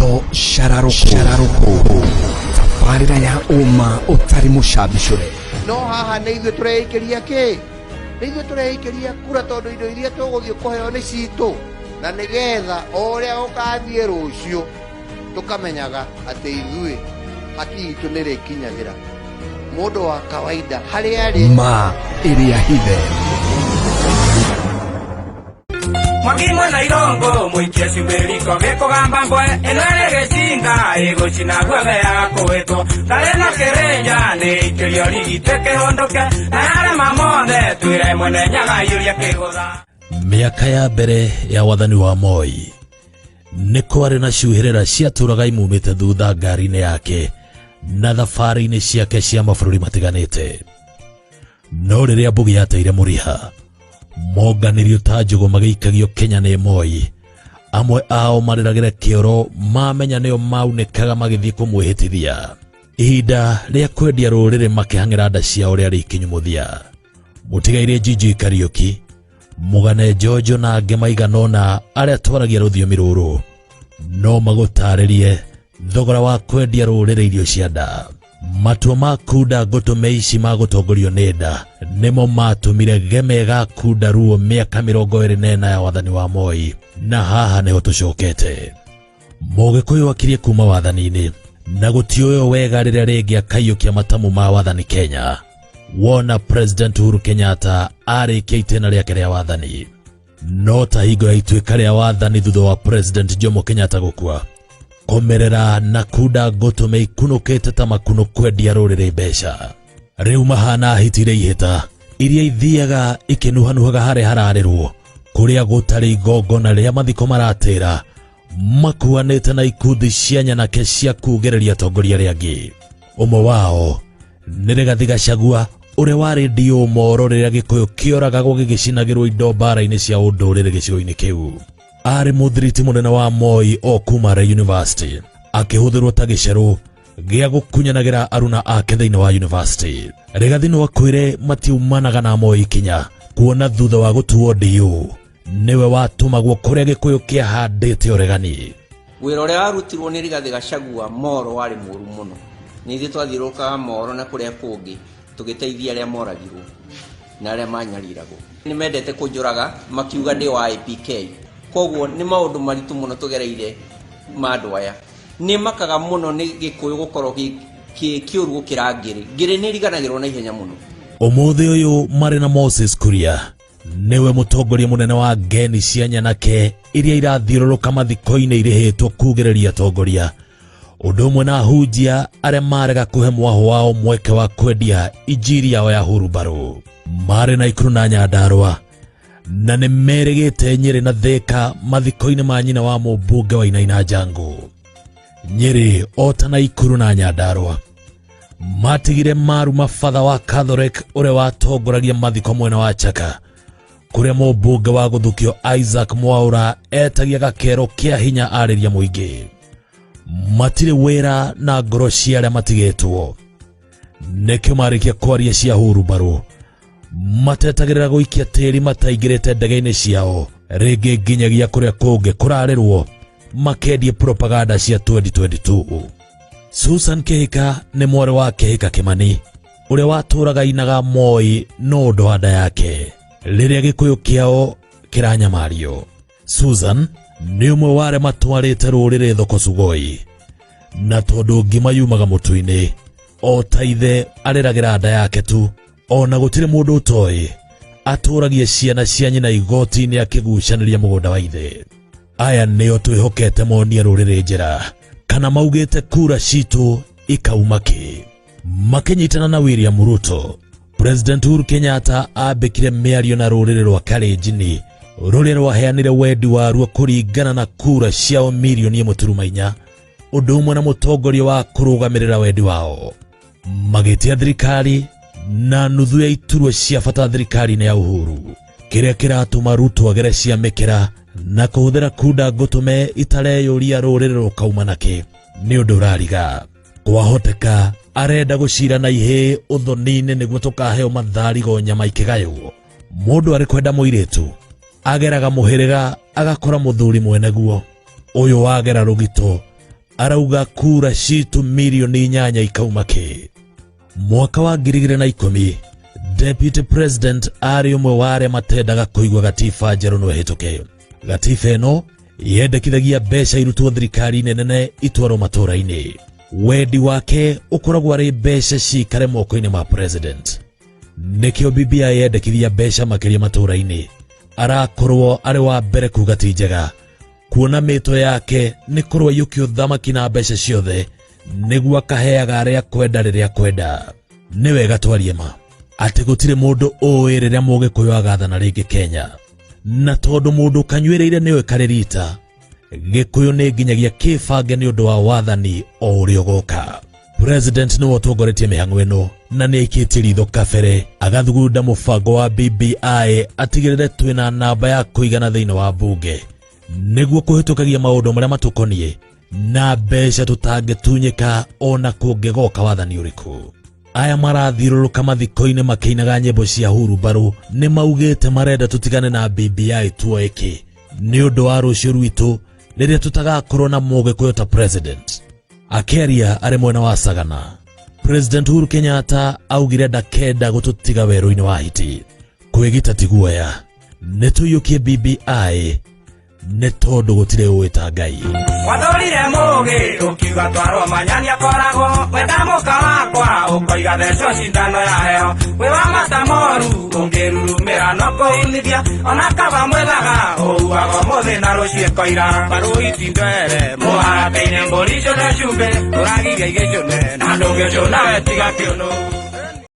Ndeto Cararuku, tabarĩra ya ũma ũtarĩ mũcabicũre. No haha nĩ ithuĩ tũreikĩria kĩ? Nĩ ithuĩ tũreikĩria kura tondũ indo iria tũgũthiĩ kũheo nĩ citũ, na nĩgetha o ũrĩa gũkathiĩ rũciũ tũkamenyaga atĩ ithuĩ haki itũ nĩ rĩkinyagĩra mũndũ wa kawaida harĩa arĩ. Ma ĩrĩa hithe. Mwaki mwena irongo muikie cumbĩ riko gĩkũgamba mbwe ĩno ĩrĩ gĩcinga ĩgũcina guothe yakũĩtwo ndarĩ na kĩrĩnja nĩ ikĩrio rigitĩ kĩhũndũke na yarema mothe twĩre mwene nyaga iyũria kĩgũtha. Mĩaka ya mbere ya wathani wa Moi nĩ kwarĩ na cuhĩrĩra ciatũraga imumĩte thutha ngari-inĩ yake na thabarĩ-inĩ ciake cia mabũrũri matiganĩte. No rĩrĩa Mbugi yateire mũriha, monganirio ta njũgũ magĩikagio Kenya nĩ Moi. Amwe ao marĩragĩre kĩoro mamenya nĩo maunĩkaga magĩthiĩ kũmwĩhĩtithia. Ihinda rĩa kwendia rũrĩrĩ makĩhang'ĩra nda ciao rĩarĩ ikinyu mũthia. Mũtigairĩ Njinji Kariũki, Mũgane Njonjo na angĩ maigana ũna arĩa twaragia rũthiomi rũrũ no magũtarĩrie thogora wa kwendia rũrĩrĩ irio cia nda. Matua ma kunda ngũtũme ici ma gũtongorio nĩ nda nĩmo matũmire geme gakunda ruo mĩaka 24 ya wathani wa Moi, na haha nĩho tũcokete. Mũgĩkũyũ akirie kuma wathani-inĩ na gũtiũywo wega rĩrĩa rĩngĩ akaiyũkia matamu ma wathani Kenya. Wona President Uhuru Kenyatta arĩkia itĩna rĩake rĩa wathani, no ta hingo ya ituĩka rĩa wathani thutha wa President Jomo Kenyatta gũkua, kũmerera na kunda ngũtũme ikunũkĩte ta makunũ kwendia rũrĩrĩ mbeca. Rĩu mahana hitire ihĩta iria ithiaga ikĩnuhanuhaga harĩa hararĩrwo, kũrĩa gũtarĩ igongona rĩa mathiko maratĩra, makuanĩte na ikundi cia nyanake cia kuugĩrĩria atongoria arĩa angĩ. Ũmwe wao nĩ Rigathi Gachagua ũrĩa warĩ ndiũ moro rĩrĩa Gĩkũyũ kĩoragagwo gĩgĩcinagĩrwo indo mbara-inĩ cia ũndũrĩrĩ gĩcigo-inĩ kĩu. Arĩ mũthiriti mũnene wa Moi o kuma Ray University, akĩhũthĩrwo ta gĩcerũ gĩa gũkunyanagĩra aruna ake thĩinĩ wa university. Rigathi no akwĩre matiumanaga na Moi kinya kuona thutha wa gũtuo ndiũ nĩwe watũmagwo kũrĩa Gĩkũyũ kĩahandĩte ũregani. Wĩra ũrĩa warutirwo nĩ Rigathi Gachagua Moro warĩ mũru mũno. Nĩ ithuĩ twathiũrũrũkaga Moro na kũrĩa kũngĩ tũgĩteithia arĩa moragirwo na arĩa manyariragwo. Nĩ mendete kũnjũraga makiuga ndĩ wa IPK. Koguo nĩ maũndũ maritũ mũno tũgereire ma andũ aya. Nĩ makaga mũno nĩ Gĩkũyũ gũkorwo kĩ kĩũru gũkĩra ngĩrĩ. Ngĩrĩ nĩ iriganagĩrwo na ihenya mũno. Ũmũthĩ ũyũ marĩ na Moses Kuria nĩwe mũtongoria mũnene wa ngeni cia nyanake iria irathiũrũrũka mathiko-inĩ irĩhĩtwo kugĩrĩria atongoria, ũndũ ũmwe na ahunjia arĩa marega kũhe mwahũ wao mweke wa kwendia injiri yao ya hurumbarũ. Marĩ na Ikuru na Nyandarũa na nĩ merĩgĩte Nyĩrĩ na Thĩka mathiko-inĩ ma nyina wa mũmbunge wa Wainaina Njangu. Nyĩrĩ o ta na Ikuru na Nyandarũa matigire maruma batha wa Catholic ũrĩa watongoragia mathiko mwena wa Chaka, kũrĩa mũmbunge wa gũthukio Isaac Mwaura etagia gakero kĩa hinya arĩria mũingĩ. Matirĩ wĩra na ngoro cia arĩa matigĩtwo, nĩkĩo marĩkia kwaria cia hurumbarũ matetagĩrĩra gũikia tĩri mataingĩrĩte ndege-inĩ ciao rĩngĩ nginyagia kũrĩa kũngĩ kũrarĩrwo makendie propaganda cia 2022. Susan Kihika nĩ mwarĩ wa Kihika Kimani ũrĩa watũraga inaga Moi no ũndũ wa nda yake rĩrĩa Gĩkũyũ kĩao kĩranyamario. Susan nĩ ũmwe wa arĩa matwarĩte rũrĩrĩ thoko Sugoi, na tondũ ngima yumaga mũtu-inĩ o ta ithe areragĩra nda yake tu, ona gũtirĩ mũndũ ũtoĩ atũragia ciana cia nyina igoti-inĩ akĩgucanĩria mũgũnda wa ithe. Aya nĩo twĩhokete monie rũrĩrĩ njĩra kana maugĩte kura citũ ikauma kĩ. Makĩnyitana na William Ruto, President Uhuru Kenyatta ambĩkire mĩario na rũrĩrĩ rwa Kalenjin rũrĩa rwaheanire wendi waruo kũringana na kura ciao mirioni 1.4, ũndũ ũmwe na mũtongoria wa kũrũgamĩrĩra wendi wao. Magĩtia thirikari na nuthu ya iturwa cia bata thirikari-inĩ ya Uhuru, kĩrĩa kĩratũma Ruto agere cia mĩkĩra na kũhũthĩra kunda ngũtũme itareyũria rũrĩrĩ rũkauma nakĩ nĩ ũndũ ũrariga. Kwahoteka arenda gũcira na ihĩĩ ũthoni-inĩ nĩguo tũkaheo matharigo nyama ikĩgaywo. Mũndũ arĩ kwenda mũirĩtu ageraga mũhĩrĩga agakora mũthuri mwene guo, ũyũ wagera rũgito Arauga kura citũ mirioni 8 ikauma kĩ. Mwaka wa 2010 Deputy President arĩ ũmwe wa arĩa matendaga kũigua gatiba njerũ no ĩhĩtũke. Gatiba ĩno yendekithagia mbeca irutwo thirikari-inĩ nene itwarwo matũũra-inĩ. Wendi wake ũkoragwo arĩ mbeca cikare moko-inĩ ma president. Nĩkĩo BBI yendekithia mbeca makĩria matũũra-inĩ, arakorwo arĩ wa mbere kuga ti njega, kuona mĩto yake nĩ kũrũa aiyũkia ũthamaki na mbeca ciothe nĩguo akaheaga arĩa kwenda rĩrĩa kwenda. Nĩ wega twarie ma atĩ gũtirĩ mũndũ ũĩ rĩrĩa Mũgĩkũyũ agathana rĩngĩ Kenya, na tondũ mũndũ ũkanyuĩrĩire nĩoĩ karĩ rita, Gĩkũyũ nĩ nginyagia kĩbange nĩ ũndũ wa wathani o ũrĩa ũgoka. President nĩwe ũtongoretie mĩhang'o ĩno na nĩ aikĩtie ritho kabere agathugunda mũbango wa BBI atigĩrĩre twĩna namba ya kũigana thĩinĩ wa bunge nĩguo kũhĩtũkagia maũndũ marĩa matũkoniĩ na mbeca tũtangĩtunyĩka ona kũngĩgoka wathani ũrĩkũ. Aya marathiũrũrũka mathiko-inĩ makĩinaga nyĩmbo cia hurumbarũ nĩ maugĩte marenda tũtigane na BBI tuoe kĩ nĩ ũndũ wa rũciũ rwitũ rĩrĩa tũtagakorwo na Mũgĩkũyũ ta president. Akĩaria arĩ mwena wa Sagana, President Uhuru Kenyatta augire ndakenda gũtũtiga werũ-inĩ wa hiti. Kwĩgita ti guoya, nĩ tũiyũkie BBI nĩ tondũ gũtirĩ ũĩ ta Ngai. Wathorire mũgĩ ũkiuga twarwo manyani akoragwo wenda mũka wakwa ũkoiga theco cindano ya heho wĩ wa mata moru ũngĩrurumĩra no kũunithia ona kaba mwethaga ũuaga ũmũthĩ na rũciĩ koira mbaru itindwere mũharatĩ-inĩ mbũri cũne cumbĩ ũragiria igĩcũne na ndũngĩcũna we tiga kĩũnũ.